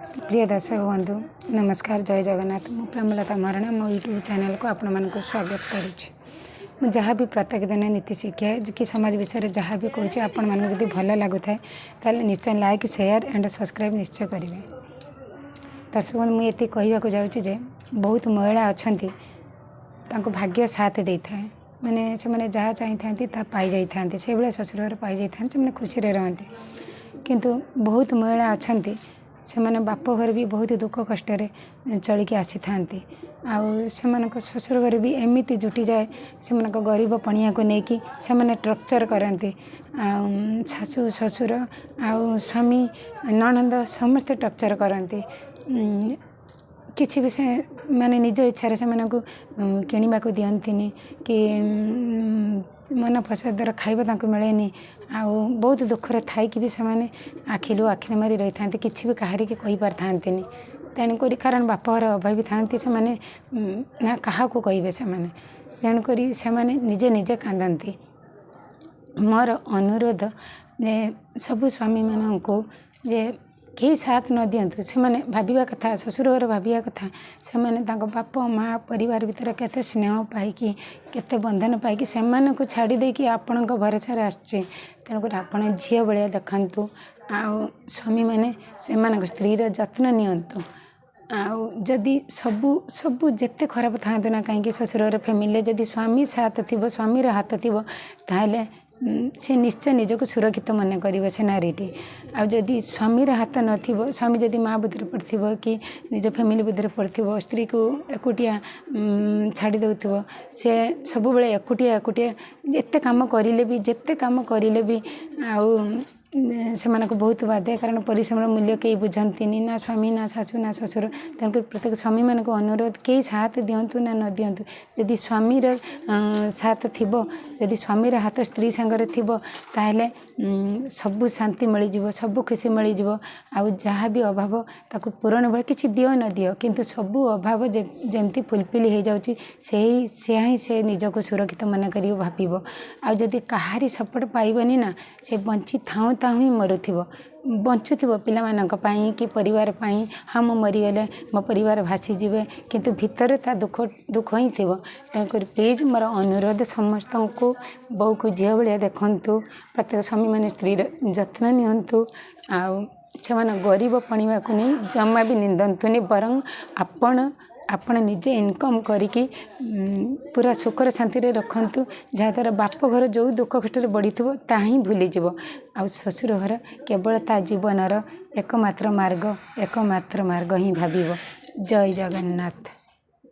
ପ୍ରିୟ ଦର୍ଶକ ବନ୍ଧୁ, ନମସ୍କାର, ଜୟ ଜଗନ୍ନାଥ। ମୁଁ ପ୍ରେମଲତା ମହାରଣା, ମୋ ୟୁଟ୍ୟୁବ୍ ଚ୍ୟାନେଲକୁ ଆପଣମାନଙ୍କୁ ସ୍ୱାଗତ କରୁଛି। ମୁଁ ଯାହା ବି ପ୍ରତ୍ୟେକ ଦିନ ନୀତି ଶିକ୍ଷା କି ସମାଜ ବିଷୟରେ ଯାହା ବି କହୁଛି, ଆପଣମାନଙ୍କୁ ଯଦି ଭଲ ଲାଗୁଥାଏ, ତାହେଲେ ନିଶ୍ଚୟ ଲାଇକ୍, ସେୟାର ଆଣ୍ଡ ସବସ୍କ୍ରାଇବ୍ ନିଶ୍ଚୟ କରିବେ। ଦର୍ଶକ ବନ୍ଧୁ, ମୁଁ ଏତିକି କହିବାକୁ ଯାଉଛି ଯେ ବହୁତ ମହିଳା ଅଛନ୍ତି, ତାଙ୍କୁ ଭାଗ୍ୟ ସାଥ ଦେଇଥାଏ। ମାନେ ସେମାନେ ଯାହା ଚାହିଁଥାନ୍ତି, ତାହା ପାଇଯାଇଥାନ୍ତି। ସେଇଭଳିଆ ଶ୍ୱଶୁର ଘର ପାଇଯାଇଥାନ୍ତି, ସେମାନେ ଖୁସିରେ ରହନ୍ତି। କିନ୍ତୁ ବହୁତ ମହିଳା ଅଛନ୍ତି, ସେମାନେ ବାପ ଘରେ ବି ବହୁତ ଦୁଃଖ କଷ୍ଟରେ ଚଳିକି ଆସିଥାନ୍ତି ଆଉ ସେମାନଙ୍କ ଶ୍ୱଶୁର ଘରେ ବି ଏମିତି ଜୁଟିଯାଏ, ସେମାନଙ୍କ ଗରିବ ପଣିଆକୁ ନେଇକି ସେମାନେ ଟର୍ଚର୍ କରନ୍ତି। ଆଉ ଶାଶୁ, ଶ୍ୱଶୁର ଆଉ ସ୍ୱାମୀ, ନଣନ୍ଦ ସମସ୍ତେ ଟର୍ଚର୍ କରନ୍ତି। କିଛି ବି ସେ ମାନେ ନିଜ ଇଚ୍ଛାରେ ସେମାନଙ୍କୁ କିଣିବାକୁ ଦିଅନ୍ତିନି କି ମନ ପସନ୍ଦର ଖାଇବା ତାଙ୍କୁ ମିଳେନି। ଆଉ ବହୁତ ଦୁଃଖରେ ଥାଇକି ବି ସେମାନେ ଆଖି ଲୁହ ଆଖିରେ ମାରି ରହିଥାନ୍ତି, କିଛି ବି କାହାରିକି କହିପାରିଥାନ୍ତିନି। ତେଣୁକରି କାରଣ ବାପଘର ଅଭାବୀ ଥାନ୍ତି ସେମାନେ, ନା କାହାକୁ କହିବେ ସେମାନେ। ତେଣୁକରି ସେମାନେ ନିଜେ ନିଜେ କାନ୍ଦନ୍ତି। ମୋର ଅନୁରୋଧ ଯେ ସବୁ ସ୍ୱାମୀମାନଙ୍କୁ ଯେ କେହି ସାଥ ନ ଦିଅନ୍ତୁ, ସେମାନେ ଭାବିବା କଥା, ଶ୍ୱଶୁର ଘର ଭାବିବା କଥା, ସେମାନେ ତାଙ୍କ ବାପ ମା ପରିବାର ଭିତରେ କେତେ ସ୍ନେହ ପାଇକି, କେତେ ବନ୍ଧନ ପାଇକି ସେମାନଙ୍କୁ ଛାଡ଼ି ଦେଇକି ଆପଣଙ୍କ ଭରସାରେ ଆସିଛି। ତେଣୁକରି ଆପଣ ଝିଅ ଭଳିଆ ଦେଖାନ୍ତୁ ଆଉ ସ୍ୱାମୀମାନେ ସେମାନଙ୍କ ସ୍ତ୍ରୀର ଯତ୍ନ ନିଅନ୍ତୁ। ଆଉ ଯଦି ସବୁ ସବୁ ଯେତେ ଖରାପ ଥାଆନ୍ତୁ ନା କାହିଁକି, ଶ୍ୱଶୁର ଘର ଫ୍ୟାମିଲିରେ ଯଦି ସ୍ୱାମୀ ସାଥ ଥିବ, ସ୍ୱାମୀର ହାତ ଥିବ, ତାହେଲେ ସେ ନିଶ୍ଚୟ ନିଜକୁ ସୁରକ୍ଷିତ ମନେ କରିବ ସେ ନାରୀଟି। ଆଉ ଯଦି ସ୍ୱାମୀର ହାତ ନଥିବ, ସ୍ୱାମୀ ଯଦି ମା ବୁଦ୍ଧିରେ ପଡ଼ିଥିବ କି ନିଜ ଫ୍ୟାମିଲି ବୁଦ୍ଧିରେ ପଡ଼ିଥିବ, ସ୍ତ୍ରୀକୁ ଏକୁଟିଆ ଛାଡ଼ି ଦେଉଥିବ, ସେ ସବୁବେଳେ ଏକୁଟିଆ ଏକୁଟିଆ, ଏତେ କାମ କରିଲେ ବି, ଯେତେ କାମ କରିଲେ ବି ଆଉ ସେମାନଙ୍କୁ ବହୁତ ବାଧେ। କାରଣ ପରିଶ୍ରମର ମୂଲ୍ୟ କେହି ବୁଝନ୍ତିନି, ନା ସ୍ୱାମୀ, ନା ଶାଶୁ, ନା ଶ୍ୱଶୁର। ତେଣୁକରି ପ୍ରତ୍ୟେକ ସ୍ୱାମୀମାନଙ୍କୁ ଅନୁରୋଧ, କେହି ସାଥ ଦିଅନ୍ତୁ ନା ନ ଦିଅନ୍ତୁ, ଯଦି ସ୍ୱାମୀର ସାଥ ଥିବ, ଯଦି ସ୍ୱାମୀର ହାତ ସ୍ତ୍ରୀ ସାଙ୍ଗରେ ଥିବ, ତାହେଲେ ସବୁ ଶାନ୍ତି ମିଳିଯିବ, ସବୁ ଖୁସି ମିଳିଯିବ। ଆଉ ଯାହା ବି ଅଭାବ ତାକୁ ପୂରଣ ଭଳି କିଛି ଦିଅ ନ ଦିଅ, କିନ୍ତୁ ସବୁ ଅଭାବ ଯେମିତି ଫୁଲଫିଲ୍ ହେଇଯାଉଛି, ସେଇ ସେୟା ହିଁ ସେ ନିଜକୁ ସୁରକ୍ଷିତ ମନେ କରିକି ଭାବିବ। ଆଉ ଯଦି କାହାରି ସପୋର୍ଟ ପାଇବନି ନା, ସେ ବଞ୍ଚି ଥାଉଁ ଥାଉଁ ହିଁ ମରୁଥିବ। ବଞ୍ଚୁଥିବ ପିଲାମାନଙ୍କ ପାଇଁ କି ପରିବାର ପାଇଁ। ହଁ, ମୁଁ ମରିଗଲେ ମୋ ପରିବାର ଭାସିଯିବେ, କିନ୍ତୁ ଭିତରେ ତା ଦୁଃଖ ଦୁଃଖ ହିଁ ଥିବ। ତେଣୁକରି ପ୍ଲିଜ୍, ମୋର ଅନୁରୋଧ ସମସ୍ତଙ୍କୁ, ବୋହୂକୁ ଝିଅ ଭଳିଆ ଦେଖନ୍ତୁ। ପ୍ରତ୍ୟେକ ସ୍ୱାମୀମାନେ ସ୍ତ୍ରୀର ଯତ୍ନ ନିଅନ୍ତୁ ଆଉ ସେମାନେ ଗରିବ ପଣିବାକୁ ନେଇ ଜମା ବି ନିନ୍ଦନ୍ତୁନି। ବରଂ ଆପଣ ନିଜେ ଇନକମ୍ କରିକି ପୁରା ସୁଖରେ ଶାନ୍ତିରେ ରଖନ୍ତୁ, ଯାହାଦ୍ୱାରା ବାପ ଘର ଯେଉଁ ଦୁଃଖ କଷ୍ଟରେ ବଢ଼ିଥିବ, ତାହା ହିଁ ଭୁଲିଯିବ ଆଉ ଶ୍ୱଶୁର ଘର କେବଳ ତା ଜୀବନର ଏକମାତ୍ର ମାର୍ଗ, ଏକମାତ୍ର ମାର୍ଗ ହିଁ ଭାବିବ। ଜୟ ଜଗନ୍ନାଥ।